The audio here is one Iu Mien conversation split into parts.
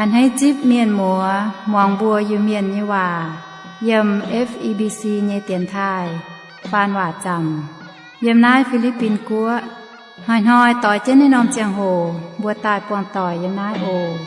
A'hneiv zipv mienh muoz muangx mbuo Iu-Mienh nyei waac yiem F E B C nyei dienx taaih faan waac zaamc yiem naaiv Fi^li^bin Guoqv. Hnoi-hnoi doix jienv naaiv norm ziangh hoc mbuo daaih buangh doic yiem naaiv oc.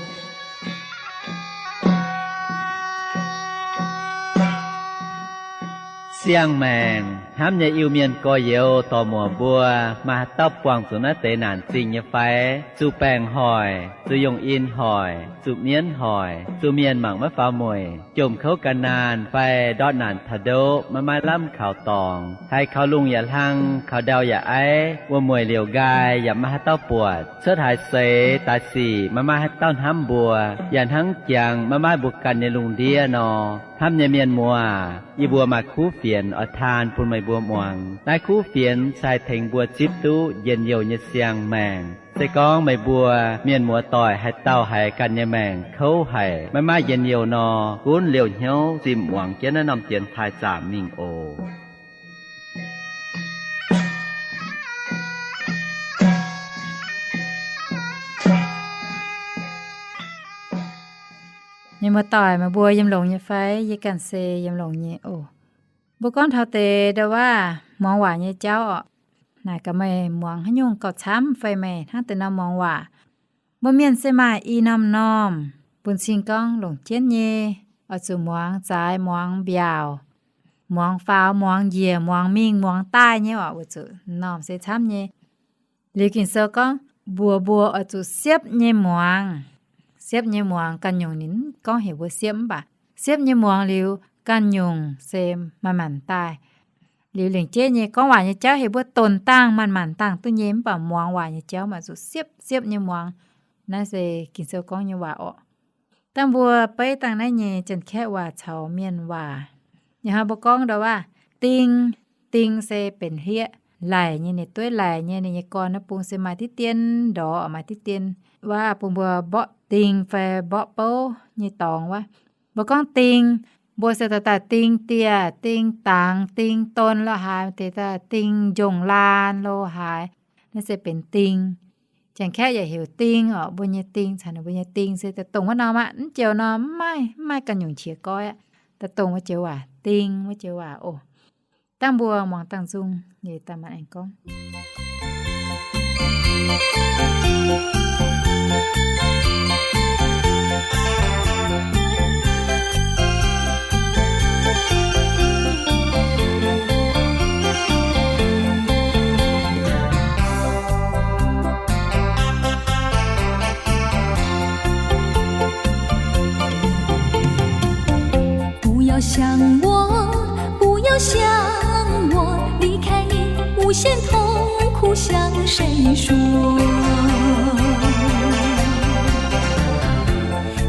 Siang-maengc hnamv nyei Iu-Mienh gorx-youz dorc-muoc mbuo, maaih haaix dauh buangh zuqc naaiv deix naanc zingh nyei fai? Zuqc baengc hoic, zuqc yungh in hoic, zuqc mienv hoic, zuqc mienh mangc maiv faaux mueic, jomc kouv gan naanh fai ndortv naanc taux ndoqv maiv maaih lamh kaux dorngx, haiz kaux lungh yaac hlang, kaux ndau yaac aiv, wuom-mueic liouc nqaai yaac maiv maaih haaix dauh buatc, cuotv haaix seix daaih sic maiv maaih haaix dauh hnamv mbuo, yaac hnangv jangx maiv maaih mbuo ganh nyei lungh ndiev nor. Hnamv nyei mienh muoz, yie mbuo maaih kuv fienx oix taan bun meih mbuo muangx. Naaiv kuv fienx se haih tengx mbuo zipv duqv njien-youh nyei siang-maengc. Se gorngv meih mbuo mienh muoz doic haaix dauh haiz ganh nyei maengc kouv haic, maiv maaih njien-youh nor, gunv liouh hnyouv zimh muangx jienv naaiv norm dienx taaih zaamc mingh oc. Mienh muoz doic, meih mbuo yiem longx nyei fai? Yie ganh se yiem longx nyei oc. Mbuo gorngv taux deix ndau-waav muangx waac nyei jauv orqc, naaic gaax meih muangx haaix nyungc gauh camv fai meih hnangv deix norm muangx waac? Mbuo mienh se maaih i norm-norm bun cing gorngv longc jienv nyei, oix zuqc muangx zaaix, muangx mbiaauc, muangx faaux, muangx njiec, muangx mingh, muangx daaih nyei orqc, weic zuqc norm se camv nyei. Liuz Ging-Sou gorngv mbuox mbuo oix zuqc siepv nyei muangx. Siepv nyei muangx ganh nyungc ninh gorngv heuc mbuo siepv mv baac siepv nyei muangx liuz ganh nyungc se manc-manc daaih. Liuz lengc jeiv nyei gorngv waac nyei jauv heuc mbuo donx dangh manc-manc dangh duqv nyei, mv baac muangx waac nyei jauv maaih zuqc siepv siepv nyei muangx. Naaiv se Ging-Sou gorngv nyei waac orqc. Dangh mbuo beiv dangh naaiv nyei Janx-Kaeqv waac caux Mienh waac. Ih hnoi mbuo gorngv ndau-waav ding. Ding se benx hlieqv laic nyei, ninh dueiv laic nyei, ninh nyei gorn naaiv bung se maaih diqv dien ndorx, maaih diqv dien waav bun mbuo mborqv ding fai mborqv bouv nyei dorngx wuov. Mbuo gorngv ding, mbuo se daaih daaih ding dieh, ding dangx, ding don lo haaix, deix daaih ding njongh laan lo haaix, naaiv se benx ding. Janx-Kaeqv yaac heuc ding orqc, mbuo nyei ding caux ninh mbuo nyei ding se daaih dongh wuov norm aqv. Mv joux norm mv maaih, mv maaih ganh nyungc qiex goiv aqv. Daaih dongh wuov joux waac, ding wuov joux waac oc. Dangh mbuo muangx dangh nzung liuz daaih maaih aengx gorngv. 不要想我，不要想我，离开你，无限痛苦向谁说？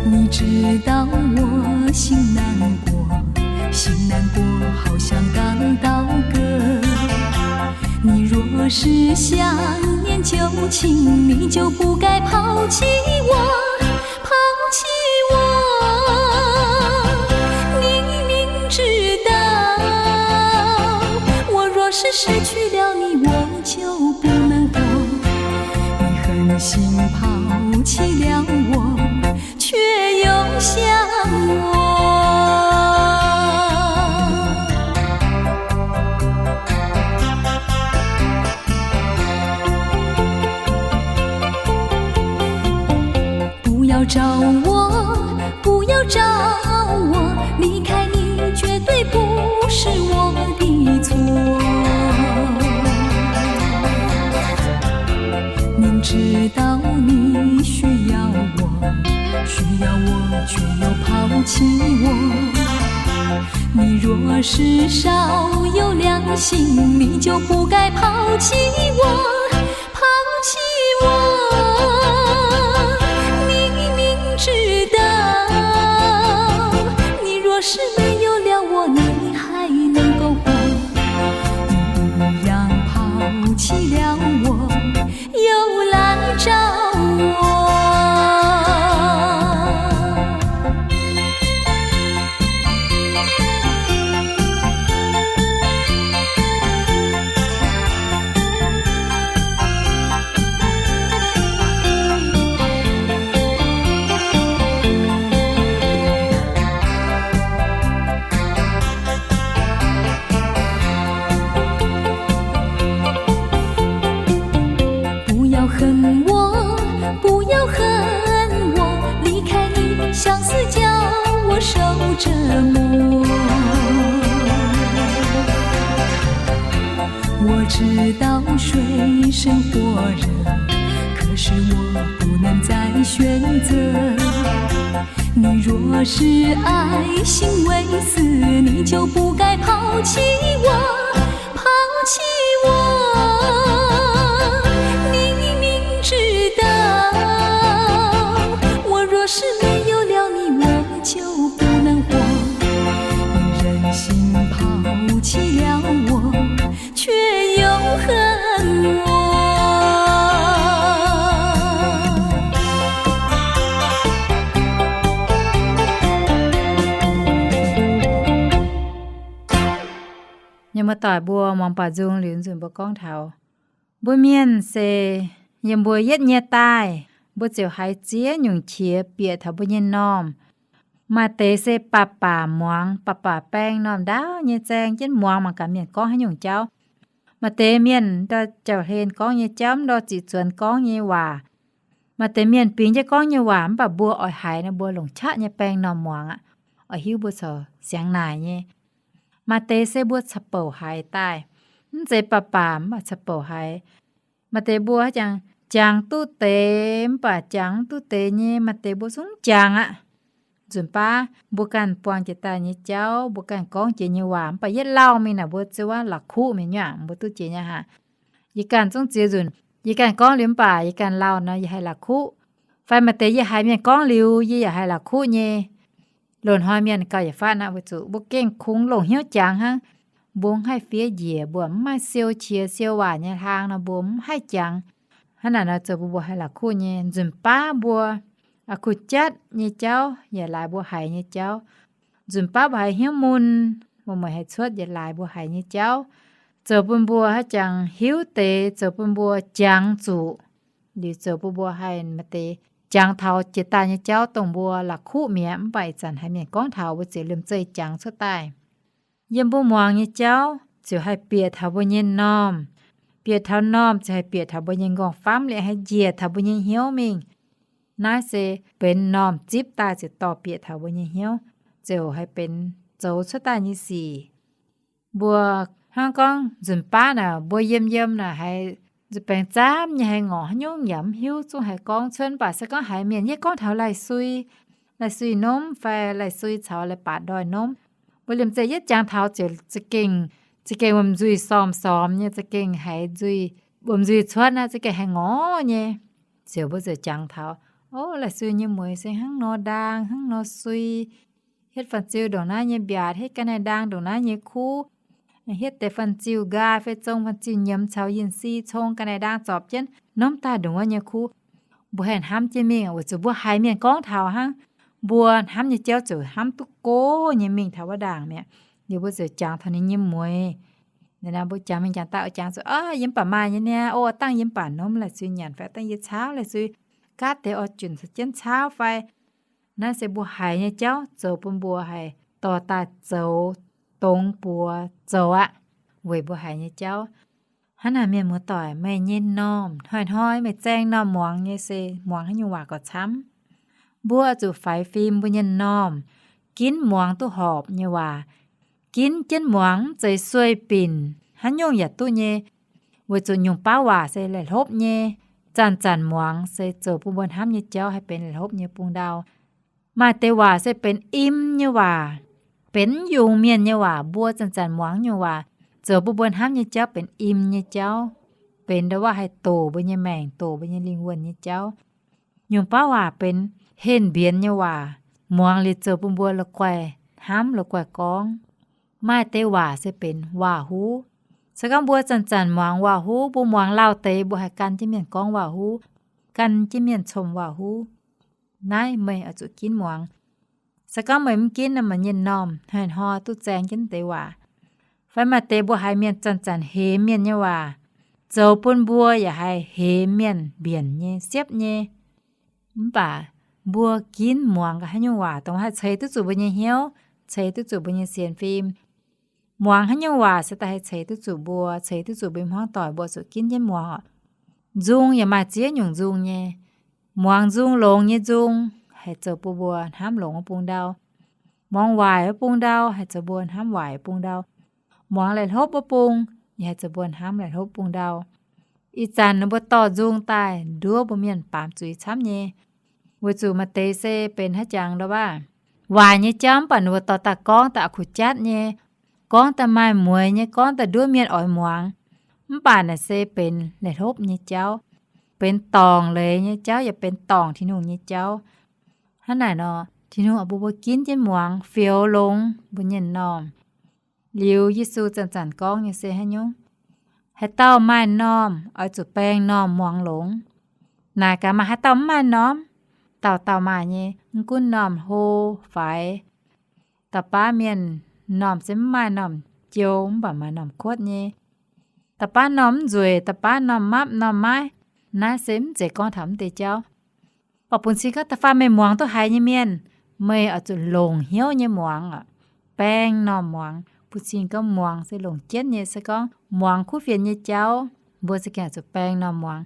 你知道我心难过，心难过，好像感到歌。你若是想念旧情，你就不该抛弃我。 抛弃我。你明知道，我若是失去了你，我就不能活。你狠心抛弃了我，却又想我。 不要找我，不要找我，离开你绝对不是我的错。明知道你需要我，需要我却又抛弃我。你若是少有良心，你就不该抛弃我。 抛弃我。你明知道，你若是没有了我，你还能够活。你一样抛弃了我，又来找我。守着我。我知道水深火热，可是我不能再选择。你若是爱心未死，你就不该抛弃我，抛弃我。你明知道，我若是没有了你，我就不能活。你忍心抛弃了我，却又恨我。 Mienh muoz-doic mbuo muangx baaux nzung liuz nzunc mbuo gorngv taux, mbuo mienh se yiem mbuo yietv nyei daaih, mbuo ziouc haiz ziex nyungc qiex bieqc taux mbuo nyei m'normh. Maaih deix se baac baac muangx, baac baac baeng m'normh ndaauv nyei zaeng jienv muangx mangc gaax mienh gorngv haaix nyungc jauv. Maaih deix mienh ndau jauv-hlen gorngv nyei jauv, ndau ziqc zuonx gorngv nyei waac. Maaih deix mienh bingx jienv gorngv nyei waac mv baac mbuo oix haiz nor mbuo longc qaqv nyei baeng m'normh muangx aqv, oix hiuv mbuo corc siangx naaic nyei. Maaih deix se mbuo ca'bouc haiz daaih, mv zeiz baac baac mv baac ca'bouc haiz. Maaih deix mbuo haiz jangx, jangx duqv deix mv baac jangx mv duqv deix nyei, maaih deix mbuo zungv jangx aqv. Nzunc baav mbuo ganh buangh jiex daaih nyei jauv, mbuo ganh gorngv jiex nyei waac mv baac yietv lauh mingh naaic mbuo ziouc wuov la'kuqv mienh nyuangc mbuo duqv jiex nyei haic. Yie ganh zungv ziex nzunc, yie ganh gorngv liuz mv baac yie ganh lauh nor yie haiz la'kuqv. Fai maaih deix yie haiz mienh gorngv liuz yie yaac haiz la'kuqv nyei. Loz-hnoi mienh gauh yietc faatv aqv, weic zuqc mbuo gengh kungx longc hnyouv jangx hnangv. Mbuo mv haih fiev njiec, mbuo mv maaih siou qiex siou waac nyei hlaang nor mbuo mv haih jangx. Hnangv naaic nor zoux bun mbuo haiz la'kuqv nyei. Nzunc baav mbuo kuh jatv nyei jauv yaac laaix mbuo haiz nyei jauv. Nzunc baav mbuo haiz hnyouv mun, mbuo mueiz haiz cuotv yaac laaix mbuo haiz nyei jauv, zoux bun mbuo haiz jangx hiuv deix, zoux bun mbuo jangx zuqc, liuz zoux bun mbuo haiz maaih deix jangx taux jiex daaih nyei jauv dongh mbuo la'kuqv mi'aqv. Mv baac ih zanc haiz mienh gorngv taux mbuo ziouc liemh zeih jangx cuotv daaih. Yiem mbuo muangx nyei jauv ziouc haih bieqc taux mbuo nyei m'normh. Bieqc taux m'normh ziouc haih bieqc taux mbuo nyei m'nqorngv-famv, liemh haih njiec taux mbuo nyei hnyouv mingh. Naaiv se benx m'normh zipv daaih ziouc dorh bieqc taux mbuo nyei hnyouv, ziouc haih benx zoux cuotv daaih nyei sic. Mbuo hnangv gorngv nzunc baav naaic mbuo yiem yiem naaic haiz nzuih baengx zaamv nyei, haiz ngorc haaix nyungc yaac mv hiuv, zungv haiz gorngv cuotv. Mv baac se gorngv haiz mienh yietv gorngv taux laih sui, laih sui nomv fai laih sui caux leiz-baaix ndoih nomv, mbuo liemh zeih yietv jangx taux ziouc za'gengh, za'gengh wuom nzuih sorm-sorm nyei, za'gengh haiz nzuih, wuom nzuih cuotv naaiv za'gengh haiz ngorc nyei. Ziouc mbuo ziouc jangx taux, o, laih sui nyei mueiz se hnangv nor ndaang, hnangv nor sui, hietv fun-ziu ndongc naaiv nyei mbiaatc, hietv ga'naaiv ndaang ndongc naaiv nyei kuv, hietv deix fun-ziu nqaai fai zong fun-ziu nyiemz caux yinh si cong ga'naaiv ndaang zorpc jienv nomv daaih ndongc wuov nyei kuv. Mbuo haih hnamv jienv mingh weic zuqc mbuo haiz mienh gorngv taux hnangv. Mbuo hnamv nyei jauv ziouc hnamv duqv gox nyei mingh taux wuov ndaangc mi'aqv. Liuz mbuo ziouc jangx taux ninh nyei mueiz. Naaiv mbuo jangx mingh jangx daaih oix jangx zuqc, o, yie mv baac maaih nyei niaa, o, dangh yie mv baac nomv laih sui nyanc fai dangh yie caauv laih sui, gaatv deix oix junc caux jienv caauv fai. Naaiv se mbuo haiz nyei jauv zoux bun mbuo haih dorh daaih zoux, dongz buoz zoux aqv, weic mbuo haiz nyei jauv. Hnangv naaic mienh muoz-doic, meih nyei m'normh hnoi-hnoi meih zaeng m'normh muangx nyei se muangx haaix nyungc waac gorqv-camv. Mbuo zuqc faix fim mbuo nyei m'normh ginv muangx duqv horpc nyei waac. Ginv jienv muangx mv zeiz sueih binc haaix nyungc yaac duqv nyei, weic zuqc nyungc baav waac se laih hlopv nyei. Zanc-zanc muangx se zoux bun mbuo hnamv nyei jauv haih benx laih hlopv nyei bung ndau. Maaih deix waac se benx im nyei waac, benx mv yungz mienh nyei waac. Mbuo zanc-zanc muangx nyungc waac zoux bun mbuo hnamv nyei jauv benx im nyei jauv, benx ndau wuov haih doqc mbuo nyei maengc, doqc mbuo nyei lingh wuonh nyei jauv. Nyungc baav waac benx henh mbienx nyei waac, muangx liuz zoux bun mbuo la'guaih hnamv la'guaih gorngv. Maaih deix waac se benx waac-huv. Se gorngv mbuo zanc-zanc muangx waac-huv, mbuo muangx lauh deix mbuo haih gan jienv mienh gorngv waac-huv, gan jienv mienh comc waac-huv. Naaiv meih oix zuqc ginv muangx. Se gorngv meih mv ginv nor, meih nyei m'normh hnoi-hnoi duqv zaeng jienv deix waac. Fai maaih deix mbuo haiz mienh zanc-zanc hemx mienh nyei waac, zoux bun mbuo yaac haih hemx mienh mbienc nyei, siepv nyei. Mv baac mbuo ginv muangx gaax haaix nyungc waac dongh haih ceix duqv zuqc mbuo nyei hnyouv, ceix duqv zuqc mbuo nyei sienx fim. Muangx haaix nyungc waac se daaih haih ceix duqv zuqc mbuo, ceix duqv zuqc mbuo hmuangv doic, mbuo zuqc ginv jienv muangx oc. Nzung yaac maaih ziex nyungc nzung nyei. Muangx nzung longx nyei nzung haih zoux bun mbuo hnamv longx wuov bung ndau. Muangx waaic wuov bung ndau haih zoux mbuo hnamv waaic bung ndau. Muangx la'hlopv wuov bung, yaac haih zoux mbuo hnamv la'hlopv bung ndau. Ih zanc ninh mbuo dorh nzung daaih nduov mbuo mienh baamz zuiz camv nyei. Weic zuqc maaih deix se benx haaix jangx ndoh waac, waaic nyei jauv mv baac ninh mbuo dorh daaih gorngv daaih aqc kuh jatv nyei, gorngv daaih maaih mueix nyei, gorngv daaih nduov mienh oix muangx. Mv baac naaic se benx la'hlopv nyei jauv, benx dorngc leiz nyei jauv, yaac benx dorngc Tin-Hungh nyei jauv. Hnangv naaic nor, Tin-Hungh oix bun mbuo ginv jienv muangx, fioux longx mbuo nyei m'normh. Liuz Yesu zanc-zanc gorngv nyei se haaix nyungc? Haaix dauh maaih m'normh oix zuqc baeng m'normh muangx longx. Naaic gaax maaih haaix dauh mv maaih m'normh? Dauh dauh maaih nyei, mv gunv m'normh hlo faix. Da'baav mienh m'normh se mv maaih m'normh jou, mv baac maaih m'normh kuotv nyei. Da'baav m'normh mv nzueic, da'baav m'normh mapv, m'normh maiv. Naaiv se mv zeiz gorngv taux mv deix jauv. Mv baac bun cing gorngv da'faanh meih muangx duqv haiz nyei mienh, meih oix zuqc longc hnyouv nyei muangx oc. Baeng m'normh muangx. Bun cing gorngv muangx se longc jienv nyei. Se gorngv muangx kuv fienx nyei jauv, mbuo za'gengh oix zuqc baeng m'normh muangx.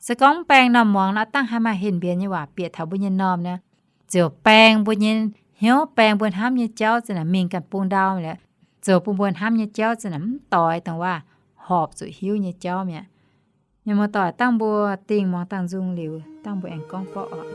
Se gorngv mv baeng m'normh muangx nor, dangh haih maaih henh mbienx nyei waac bieqc taux mbuo nyei m'normh nor, ziouc baeng mbuo nyei hnyouv, baeng mbuo hnamv nyei jauv za'naaic mingh ganh bung ndau mi'aqv. Zoux bun mbuo hnamv nyei jauv za'naaic mv doix, dongh waac horpc zuqc hiuv nyei jauv mi'aqv. Mienh muoz-doic, dangh mbuo dingh muangx dangh nzung liuz, dangh mbuo aengx gorngv borqv oc.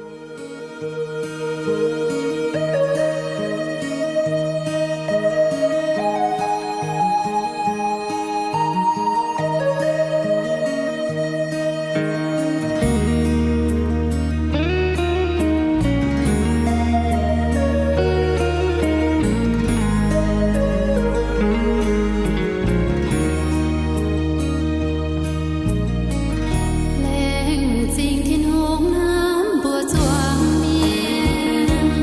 Laengz zingh Tin-Hungh hnamv mbuo zuangx mienh.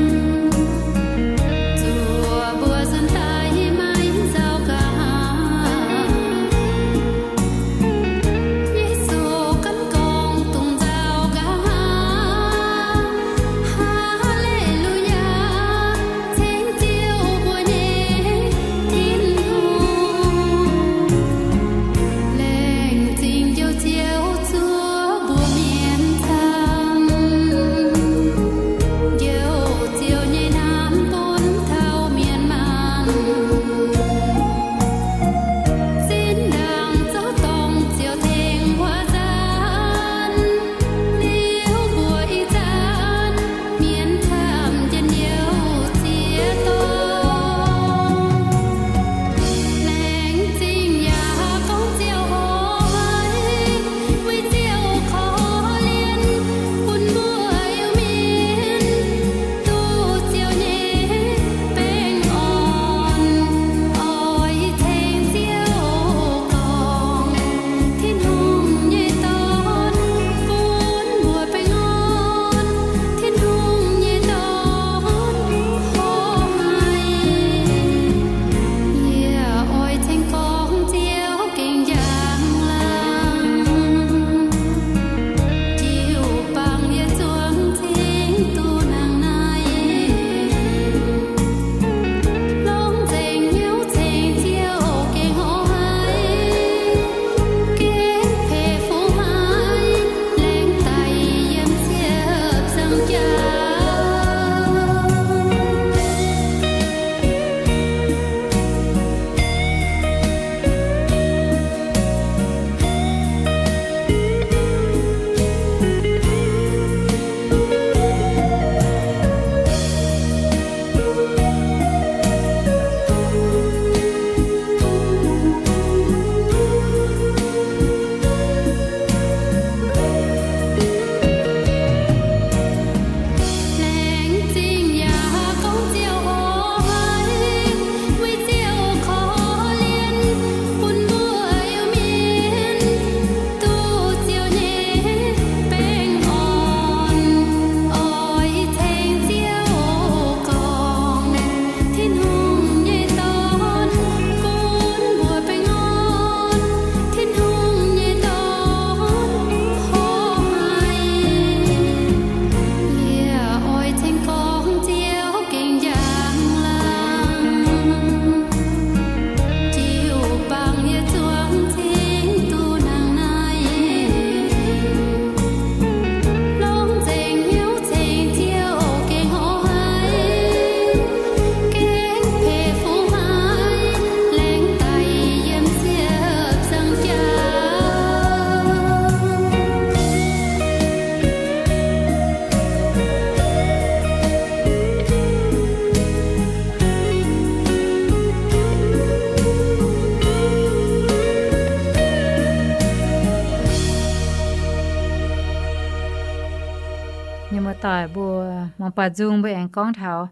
Buatc nzung mbuo aengx gorngv taux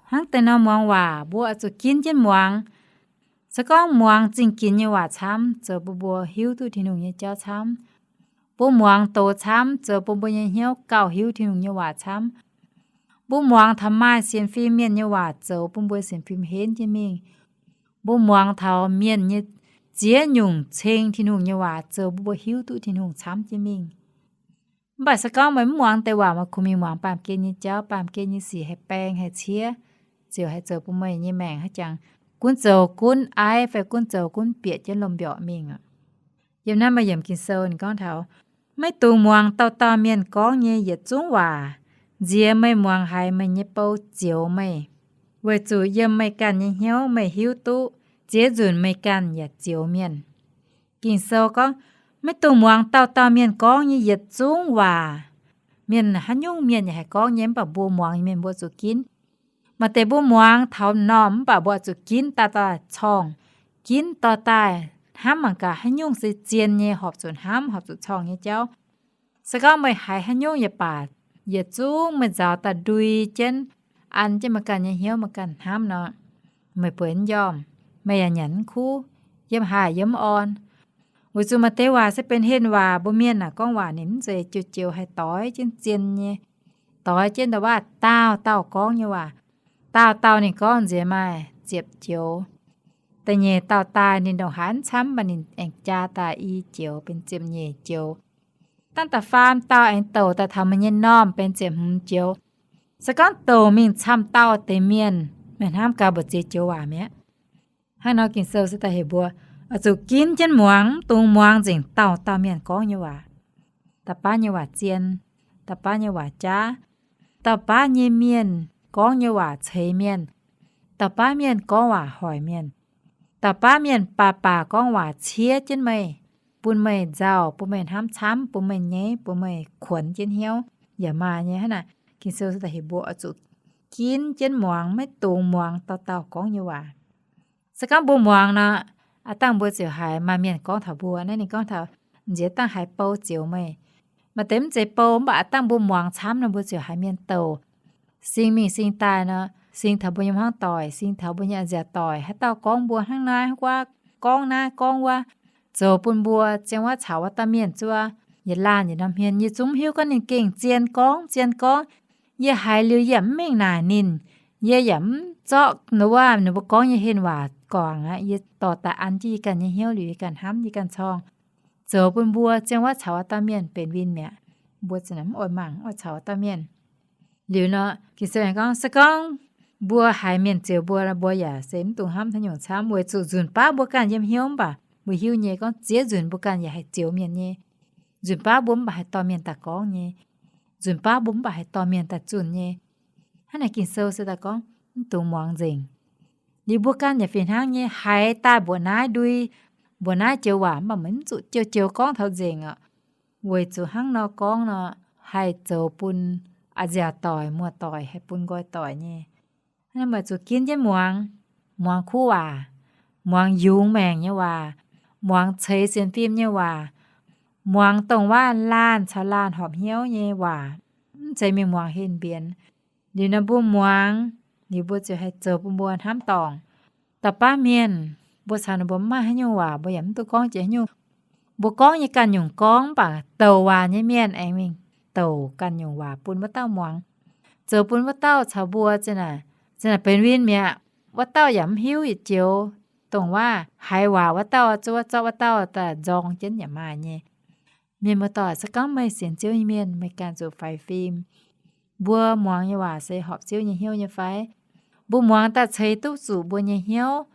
hnangv deix norm muangx waac mbuo oix zuqc ginv jienv muangx. Se gorngv muangx zingh ginx nyei waac camv, zoux bun mbuo hiuv duqv Tin-Hungh nyei jauv camv. Mbuo muangx doz camv, zoux bun mbuo nyei hnyouv gauh hiuv Tin-Hungh nyei waac camv. Mbuo muangx taux maaih sienx fim mienh nyei waac, zoux bun mbuo sienx fim henv jienv mingh. Mbuo muangx taux mienh nyei ziex nyungc ceng Tin-Hungh nyei waac, zoux bun mbuo hiuv duqv Tin-Hungh camv jienv mingh. Mv baac se gorngv meih mv muangx deix waac, meih kungx mingh muangx baamh gen nyei jauv, baamh gen nyei sic haih baeng haih ciev, ziouc haih zoux bun meih nyei maengc haiz jangx gunv zoux gunv aiv fai gunv zoux gunv bieqc jienv lomh mbiorqc mingh. Yiem naaiv maaih yiemc Ging-Sou ninh gorngv taux, maiv dungx muangx dauh dauh mienh gorngv nyei yietc zungv waac. Nziex meih muangx haiz meih nyei bou zioux meih, weic zuqc yiem meih ganh nyei hnyouv meih hiuv duqv ziex nzunc meih ganh yaac zioux mienh. Ging-Sou gorngv, maiv dungx muangx dauh dauh mienh gorngv nyei yietc zungv waac. Mienh haaix nyungc mienh yaac haih gorngv nyei, mv baac mbuo muangx nyei mienh mbuo zuqc ginv. Maaih deix mbuo muangx taux m'normh mv baac mbuo zuqc ginv daaih daaih corngh, ginv dorh daaih hnamv mangc gaax haaix nyungc se zien nyei, horpc zuqc hnamv, horpc zuqc corngh nyei jauv. Se gorngv meih haiz haaix nyungc yaac baac, yietc zungv meih nzaaux daaih ndui jienv, an jienv meih ganh nyei hnyouv meih ganh hnamv nor, meih bueix m'njormh, meih yaac nyanc mv kuv, yiem haaix yiem mv orn. Weic zuqc maaih deix waac se benx henh waac, mbuo mienh naaic gorngv waac ninh mv zeiz joux-joux haih doix jienv zien nyei, doix jienv ndau-waav dauh dauh gorngv nyei waac. Dauh dauh ninh gorngv nziex maaih ziepc joux. Da'nyeic dauh daaih ninh ndongc haaix camv mv baac ninh aengx jaa daaih i joux benx ziepc-nyeic joux. Dangh da'faam dauh aengx douc daaih taux meih nyei m'normh benx ziepc hmz joux. Se gorngv douc mingh camv dauh deix mienh, meih hnamv gaax mbu'ziex joux waac mi'aqv. Hnangv nor Ging-Sou se daaih heuc mbuo oix zuqc ginv jienv muangx, mv dungx muangx nzengc dauh dauh mienh gorngv nyei waac. Dauh baav nyei waac zien, dauh baav nyei waac jaav, dauh baav nyei mienh gorngv nyei waac ceix mienh, dauh baav mienh gorngv waac hoic mienh, dauh baav mienh baac baac gorngv waac ciev jienv meih, bun meih nzauh, bun meih hnamv camv, bun meih nyeiv, bun meih kuonx jienv hnyouv, yaac maaih nyei. Hnangv naaic Ging-Sou daaih heuc mbuo oix zuqc ginv jienv muangx, maiv dungx muangx dauh dauh gorngv nyei waac. Se gorngv mbuo muangx nor, aav dangh mbuo ziouc haiz maaih mienh gorngv taux mbuo. Naaiv ninh gorngv taux, nziex dangh haiz bou zioux meih. Maaih deix mv zeiz bou, mv baac aav dangh mbuo muangx camv nor, mbuo ziouc haiz mienh douc. Sing mingh sing daaih nor, sing taux mbuo nyei hmuangv doic, sing taux mbuo nyei a'nziaauc doic, haaix dauh gorngv mbuo hnangv naaiv hnangv wuov, gorngv naaiv gorngv wuov, zoux bun mbuo ziang wuov caux wuov dauh mienh zuov, yietc laanh yietc norm hmien, yie zungv mv hiuv gorngv ninh gengh zien gorngv, zien gorngv. Yie haiz liuz yie yaac mv mengh naaic ninh. Yie yaac mv zorqv wuov ninh mbuo gorngv nyei henh waac guangc aqv. Yie dorh daaih an jienv yie ganh nyei hnyouv liuz, yie ganh hnamv, yie ganh corng, zoux bun mbuo ziang wuov caux wuov dauh mienh benx win mi'aqv. Mbuo ziouc mv oix mangc, mv oix caux wuov dauh mienh. Liuz nor, Ging-Sou aengx gorngv, se gorngv mbuo haiz mienh zioux mbuo, mbuo yaac se mv dungx hnamv haaix nyungc camv, weic zuqc nzunc baav mbuo ganh yiem hnyouv mv baac mbuo hiuv nyei gorngv ziex nzunc mbuo ganh yaac haih zioux mienh nyei. Nzunc baav mbuo mv baac haih dorh mienh daaih gorngv nyei. Nzunc baav mbuo mv baac haih dorh mienh daaih zunh nyei. Hnangv naaic Ging-Sou se daaih gorngv mv dungx muangx nzengc. Liuz mbuo ganh yaac fih hnangv nyei, haiz daaih mbuoqc naaiv ndui, mbuoqc naaiv joux waac mv baac meih mv zuqc joux-joux gorngv taux nzengc oc. Weic zuqc hnangv nor gorngv nor, haih zoux bun a'nziaauc doic, muoz-doic, haih bun nqoi doic nyei. Hnangv naaic meih zuqc ginv jienv muangx, muangx kuv waac, muangx yungz maengc nyei waac, muangx ceix sienx fim nyei waac, muangx dongh waac laanh caux laanh horpc hnyouv nyei waac, mv zeiz mingh muangx henh mbienx. Liuz nor mbuo muangx, liuz mbuo ziouc haih zoux bun mbuo hnamv dorngc. Dauh baav mienh, mbuo caux ninh mbuo mv maaih haaix nyungc waac, mbuo yaac mv duqv gorngv jiex haaix nyungc. Mbuo gorngv nyei ganh nyungc gorngv, mv baac douc waac nyei mienh aengx mingh douc ganh nyungc waac bun wuov dauh muangx, zoux bun wuov dauh caux mbuo za'naaic, za'naaic benx win mi'aqv. Wuov dauh yaac mv hiuv yietc joux, dongh waac haiz waac wuov dauh zuov zorqv wuov dauh daaih nzorng jienv yaac maaih nyei. Mienh muoz-doic, se gorngv meih sienx Ziouv nyei mienh, meih ganh zuqc faix fim. Mbuo muangx nyei waac se horpc Ziouv nyei hnyouv nyei fai? Mbuo muangx daaih ceix duqv zuqc mbuo nyei hnyouv,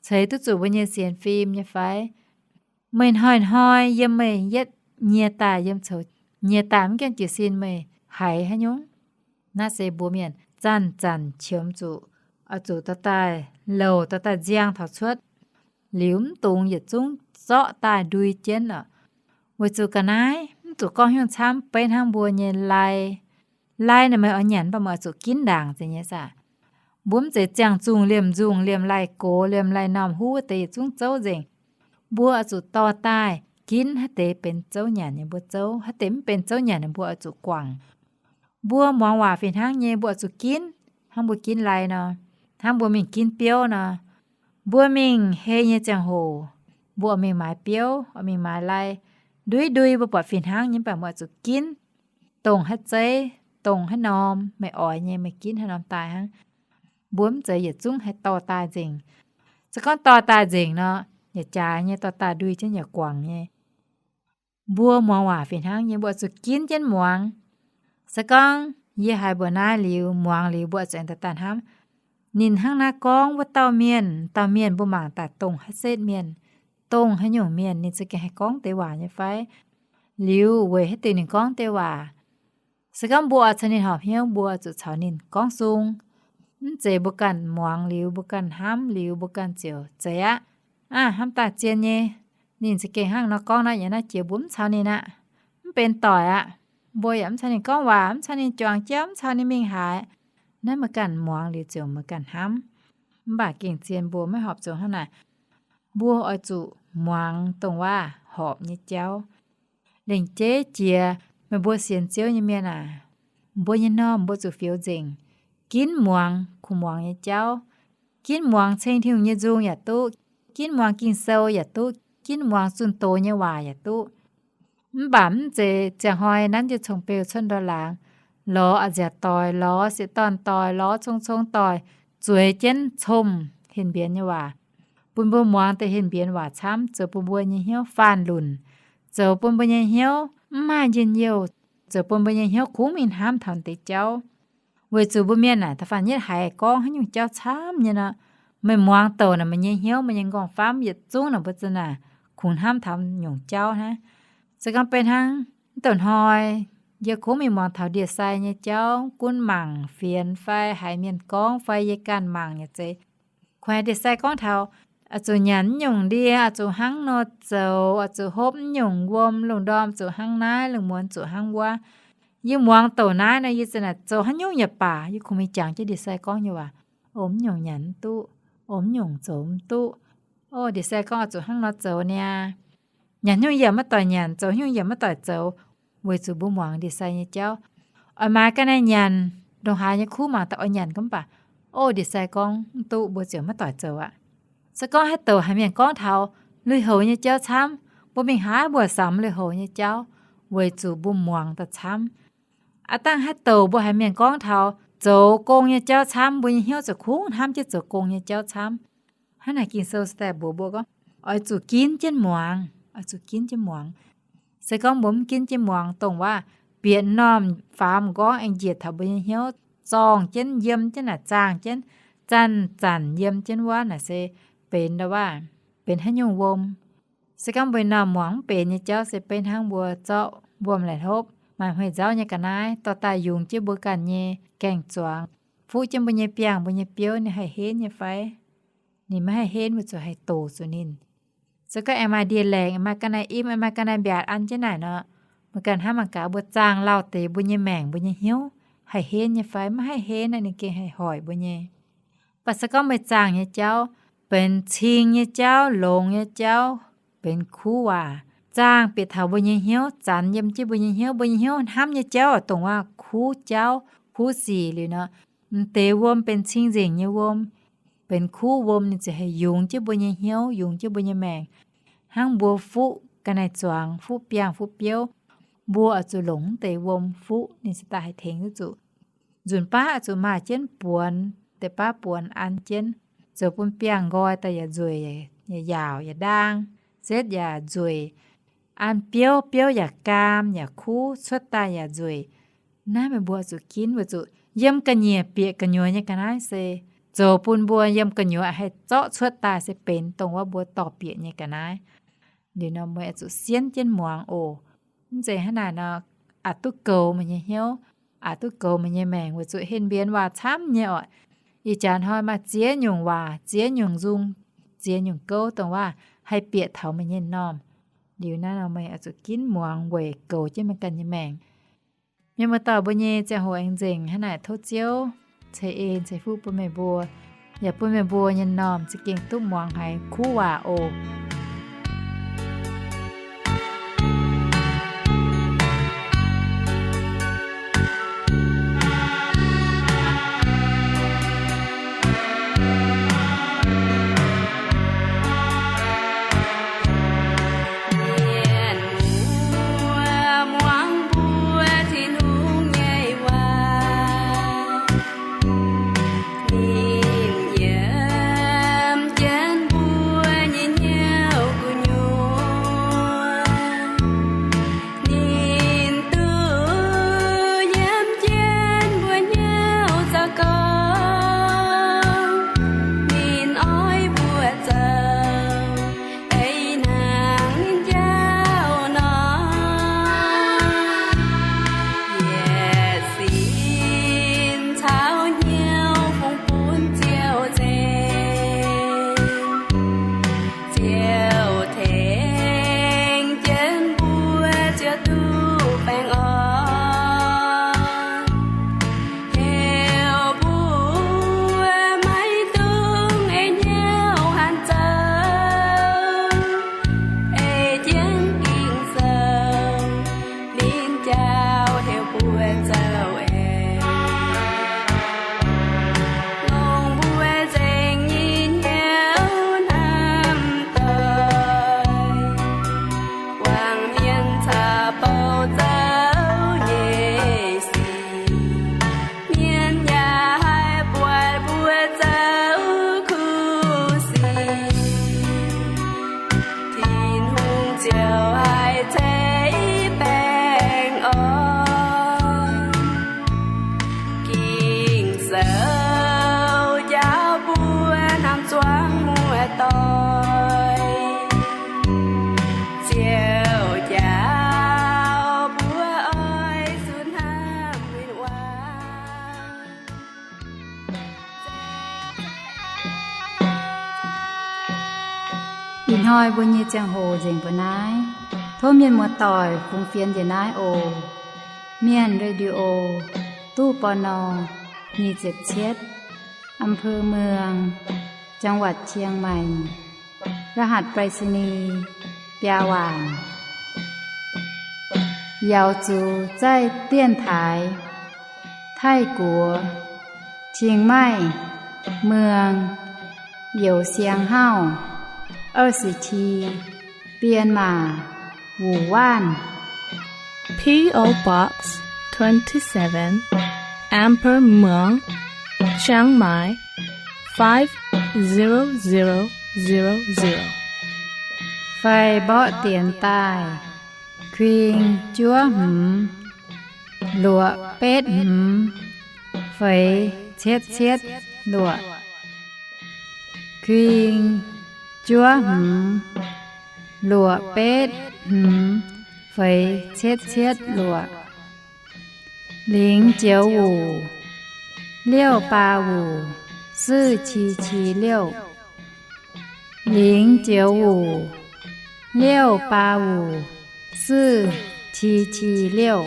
ceix duqv zuqc mbuo nyei sienx fim nyei fai? Meih hnoi-hnoi yiem meih yietv nyie daaih, yiem coux nyie daaih mv gaengh jiez sin meih haiz haaix nyungc? Naaiv se mbuo mienh zanc-zanc qiemx zuqc, oix zuqc dorh daaih louc, dorh daaih nziang taux cuotv. Liuz mv dungx yietc zungv zorqv daaih ndui jienv oc. Weic zuqc ga'naaiv mv zuqc gorngv haaix nyungc camv, beiv hnangv mbuo nyei lai. Lai naaic meih oix nyanc mv baac meih oix zuqc ginv ndaangc zeiz nyei saah? Mbuo mv zeiz ziangh zungh liemh nzungh, liemh lai-gox, liemh lai-normh huv deix yietc zungv zouv nzengc. Mbuo oix zuqc dorh daaih ginv haaix deix benx zouv nyanc nyei mbuo zouv, haaix deix mv benx zouv nyanc nyei mbuo oix zuqc guangc. Mbuo muangx waac fih hnangv nyei, mbuo oix zuqc ginv, hnangv mbuo ginv lai nor, hnangv mbuo mingh ginv biouv nor. Mbuo mingh hei nyei ziangh hoc, mbuo oix mingh maaiz biouv, oix mingh maaiz lai, ndui-ndui mbuo buatc fih hnangv nyei, mv baac mbuo oix zuqc ginv, dongh haaix zeiv, dongh haaix norm meih oix nyei, meih ginv haaix norm daaih hnangv. Mbuo mv zeiz yietc zungv haih dorh daaih nzengc. Se gorngv dorh daaih nzengc nor, yaac jaaix nyei, dorh daaih ndui jienv yaac guangc nyei. Mbuo muangx waac fih hnangv nyei, mbuo oix zuqc ginv jienv muangx. Se gorngv yie haiz mbuox naaiv liuz, muangx liuz, mbuo oix zuqc aengx daaih hnamv, ninh hnangv naaiv gorngv wuov dauh mienh, dauh mienh mbuo mangc daaih dongh haaix setv mienh, dongh haaix nyungc mienh, ninh za'gengh haih gorngv deix waac nyei fai? Liuz weic haaix diuc ninh gorngv deix waac? Se gorngv mbuo oix caux ninh horpc hnyouv, mbuo zuqc caux ninh gorngv sung. Mv zeiz mbuo ganh muangx liuz, mbuo ganh hnamv liuz, mbuo ganh ziouc zeiz aqv. Aav, hnamv daaih zien nyei. Ninh za'gengh hnangv nor gorngv naaiv, yaac naaiv jiex mbuo mv caux ninh aqv. Mv benx doic aqv. Mbuo yaac mv caux ninh gorngv waac, mv caux ninh juangc jauv, mv caux ninh mingh haaix. Naaiv meih ganh muangx liuz ziouc meih ganh hnamv. Mv baac gengh zien mbuo maiv horpc zuqc hnangv naaic. Mbuo oix zuqc muangx dongh waac horpc nyei jauv. Lengc jeiv jiex meih mbuo sienx Ziouv nyei mienh aac, mbuo nyei normh mbuo zuqc fioux nzengc, ginv muangx kuv muangx nyei jauv, ginv muangx ceng Tin-Hungh nyei nzung yaac duqv, ginv muangx Ging-Sou yaac duqv, ginv muangx zunh doz nyei waac yaac duqv. Mv baac mv zeiz ziangh hnoi nanv jienv cong-beu cuotv ndor laangz, lorz a'nziaauc doic, lorz sieqv-dorn doic, lorz cong-cong doic, zueiz jienv comh henh mbienx nyei waac, bun mbuo muangx deix henh mbienx waac camv, zoux bun mbuo nyei hnyouv faanh lunc, zoux bun mbuo nyei hnyouv mv maaih njien-youh, zoux bun mbuo nyei hnyouv kungx mingh hnamv taux deix jauv. Weic zuqc mbuo mienh naaic da'faanh yietv haiz gorngv haaix nyungc jauv camv nyei nor, meih muangx douc naaic meih nyei hnyouv, meih nyei nqorngv-famv yietc zungv naaic mbuo za'naaic kungx hnamv taux nyungc jauv hnangv. Se gorngv beiv hnangv mv douc hnoi yie kungx mingh muangx taux ndie-sai nyei jauv, gunv mangc fienx fai haiz mienh gorngv fai yie ganh mangc yaac zeiz, kungx haiz ndie-sai gorngv taux oix zuqc nyanc nyungc ndie, oix zuqc hnangv nor zoux, oix zuqc hopv nyungc wuom, lungh ndorm zuqc hnangv naaiv, lungh muonz zuqc hnangv wuov. Yie muangx douc naaiv nor, yie za'naaic zoux haaix nyungc yaac baac, yie kungx mingh jangx jienv ndie-sai gorngv nyei waac. O, mv nyungc nyanc mv duqv. O, mv nyungc zoux mv duqv. O, ndie-sai gorngv oix zuqc hnangv nor zoux niaa. Nyanc nyungc yaac maiv doic nyanc, zoux nyungc yaac maiv doic zoux, weic zuqc mbuo muangx ndie-sai nyei jauv. Oix maaiz ga'naaiv nyanc, ndongc haaix nyei kuv mangc daaih oix nyanc gaax mv baac, o, ndie-sai gorngv mv duqv, mbuo ziouc maiv doic zoux aqv. Se gorngv haaix douc haiz mienh gorngv taux lui-houx nyei jauv camv, mbuo mingh haaix mbuo samx lui-houx nyei jauv, weic zuqc mbuo muangx daaih camv. Aav dangh haaix douc mbuo haiz mienh gorngv taux zoux gong nyei jauv camv, mbuo nyei hnyouv ziouc kungx hnamv jienv zoux gong nyei jauv camv. Hnangv naaic Ging-Sou se daaih mbuox mbuo gorngv, oix zuqc ginv jienv muangx, oix zuqc ginv jienv muangx. Se gorngv mbuo mv ginv jienv muangx, dongh waac bieqc m'normh faaux m'nqorngv aengx njiec taux mbuo nyei hnyouv, zorngh jienv, yiem jienv naaic, zaangh jienv, zanc-zanc yiem jienv wuov naaic se benx ndau waac, benx haaix nyungc wuom. Se gorngv mbuo normh muangx mv benx nyei jauv se beiv hnangv mbuo zorqv wuom-laaic hlopv maaih hmei nzauv nyei ga'naaiv dorh daaih yungz jienv mbuo ganh nyei gaeng-zuangx, fuqv jienv mbuo nyei biangh, mbuo nyei biouv, ninh haih henv nyei fai? Ninh maiv haih henv, weic zuqc haih doqc zuqc ninh. Se gorngv aengx maaih ndie-laengc, maaih ga'naaiv im, maaih ga'naaiv mbiaatc an jienv naaic nor, meih ganh hnamv mangc gaax, mbuo zaangh lauh deix mbuo nyei maengc, mbuo nyei hnyouv haih henv nyei fai? Maiv haih henv, ninh gengh haih hoic mbuo nyei. Mv baac se gorngv meih zaangh nyei jauv benx cing nyei jauv, longx nyei jauv, benx kuv waac, zaangh bieqc taux mbuo nyei hnyouv, zanx yiem jienv mbuo nyei hnyouv, mbuo nyei hnyouv hnamv nyei jauv oix dongh waac kuv jauv, kuv sic liuz nor, m'deix wuom benx cing-nzengc nyei wuom, benx kuv wuom, ninh ziouc haih yungz jienv mbuo nyei hnyouv, yungz jienv mbuo nyei maengc. Hnangv mbuo fuqv ga'naaiv zuangx, fuqv biangh, fuqv biouv, mbuo oix zuqc longc m'deix wuom fuqv, ninh ziouc daaih haih tengx duqv zuqc. Nzunc baav oix zuqc maaih jienv buonx, deix baav buonx an jienv, zoux bun biangh nqoi daaih yaac nzueic, yaac yaauc, yaac ndaang, setv yaac nzueic, an biouv, biouv yaac gaam yaac kuv, cuotv daaih yaac nzueic. Naaiv meih mbuo oix zuqc ginv weic zuqc yiem ga'nyiec bieqc gu'nyuoz nyei ga'naaiv se zoux bun mbuo yiem gu'nyuoz haih zorqv cuotv daaih se benx dongh wuov mbuo dorh bieqc nyei ga'naaiv. Liuz nor meih oix zuqc sienv jienv muangx oc. Mv zeiz hnangv naaic nor, aqc duqv goux meih nyei hnyouv, aqc duqv goux meih nyei maengc weic zuqc henh mbienx waac camv nyei oc. Ih jaax hnoi maaih ziex nyungc waac, ziex nyungc nzung, ziex nyungc gouv dongh waac haih bieqc taux meih nyei m'normh. Liuz naaiv nor meih oix zuqc ginv muangx weic goux jienv meih ganh nyei maengc. Mienh muoz-doic mbuo nyei ziangh hoc aengx nzengc hnangv naaic, tov Ziouv ceix en ceix fuqv bun meih mbuo, yaac bun meih mbuo nyei m'normh za'gengh duqv muangx haiz kuv waac oc. Ih hnoi mbuo nyei ziangh hoc nzengc mbuo naaiv. Tov mienh muoz-doic fungx fienx njiec naaiv oc. Mienh Radio, ตู้ ปณ. nyic ziepc cietv, อำเภอเมือง จังหวัดเชียงใหม่ รหัสไปรษณีย์ biaa waanc. 瑶族在电台 Taiv-Guoqv, Chiang Mai, Muang, Youh Siang Hauv, 二十七, Bienh Maac, Wuonh Waanv. P O Box twenty-seven, อำเภอเมือง Chiang Mai, five zero zero zero zero. Fai mborqv dienx daaih: kuing juov hmz luoqc betv hmz feix cietv cietv luoqc. Kuing juov hmz luoqc betv hmz feix cietv cietv luoqc. 零九五 六八五 四七七六. 零九五 六八五 四七七六.